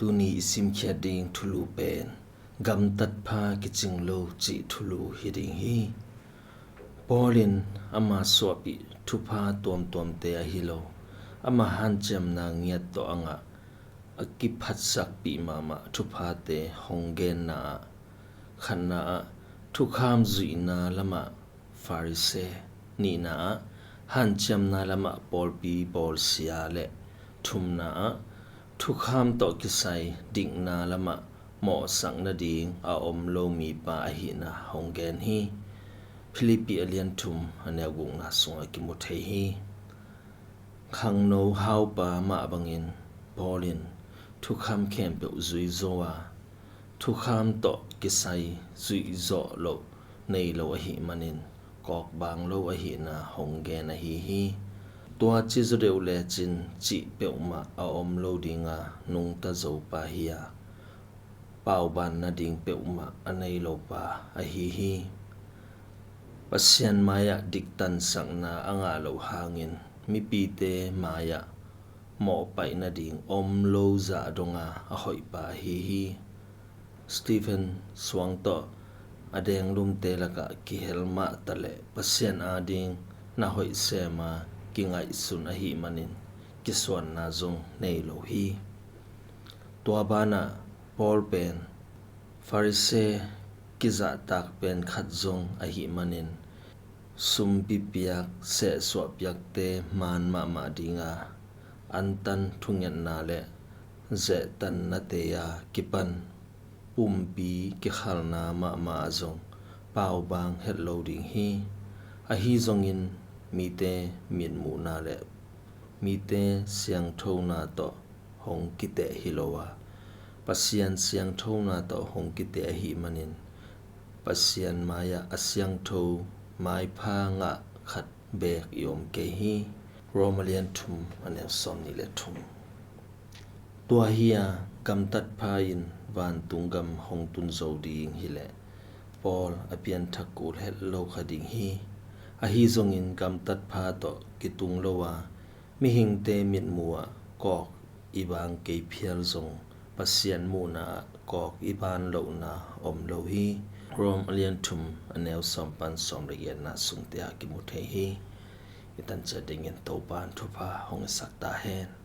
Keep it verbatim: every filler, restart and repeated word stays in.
Tuni i simkhiat ding thulu pen gamtatpha kicing lo cih thulu hi ding hi. Paul in ama suahpih thupha tuamtuamte ahi lo, ama hanciamna ngiat tawh a ngah a kiphatsakpih mahmah thuphate hong genna ah, khatna ah thukham zuihna lamah Pharisee, nihna ah hanciamna lamah pawlpi bawlsia le thumna ah thukham tawh kisai dikna lamah mawhsak nading a om lo mipa ahihna hong gen hi. Philippi a lian thum a neu gukna sungah kimu thei hi. Khangno haupa mah bangin Paul in thukham khempeuh zui zo a, thukham tawh kisai zuih zawh loh nei lo ahih manin kawkbang lo ahihna hong gen ahi hi. Tua ci zaw deuh lecin cih peuhmah a om lo dinga nungta zopa hi a, pauban nading peuhmah a nei lopa ahi hi. Pasian mai-ah diktansakna a ngah loh hangin mipite mai-ah mawhpaih nading om lo zah donga a hoihpa ahi hi. Stephen suang tawh a denglumte lakah kihel mah taleh Pasian ading na hoih sema kingaihsun ahih manin kisuanna zong nei lo hi. Tua banah Paul pen Pharisee kizahtak pen khat zong ahih manin sumpi piak, sehsuah piakte maan mahmah dinga antan thungetna le zehtannate a kipan pumpi kikhalna mahmah ah zong paubang het lo ding hi. Ahi zongin mite mitmuhna le mite siangthona tawh hong kiteh hi lo a, Pasian siangthona tawh hong kiteh ahih manin Pasian mai-ah a siangtho maipha ngah khat beek i om kei hi. Rom a lian thum a neu sawm nih le thum. Tua hi a, gamtatpha in vantung gam hong tun zo ding hileh Paul a pianthak kul het lo kha ding hi. Ahi zongin gamtatpha tawh kitung lo a, mihingte mitmuh ah kawk i bang kei phial zong Pasian muhna ah kawk i ban lohna om lo hi. Rom a lian thum a neu sawm pan sawm le giatna sungte ah kimu thei hi. I tan ciat dingin Topa'n thupha hong i sak ta hen.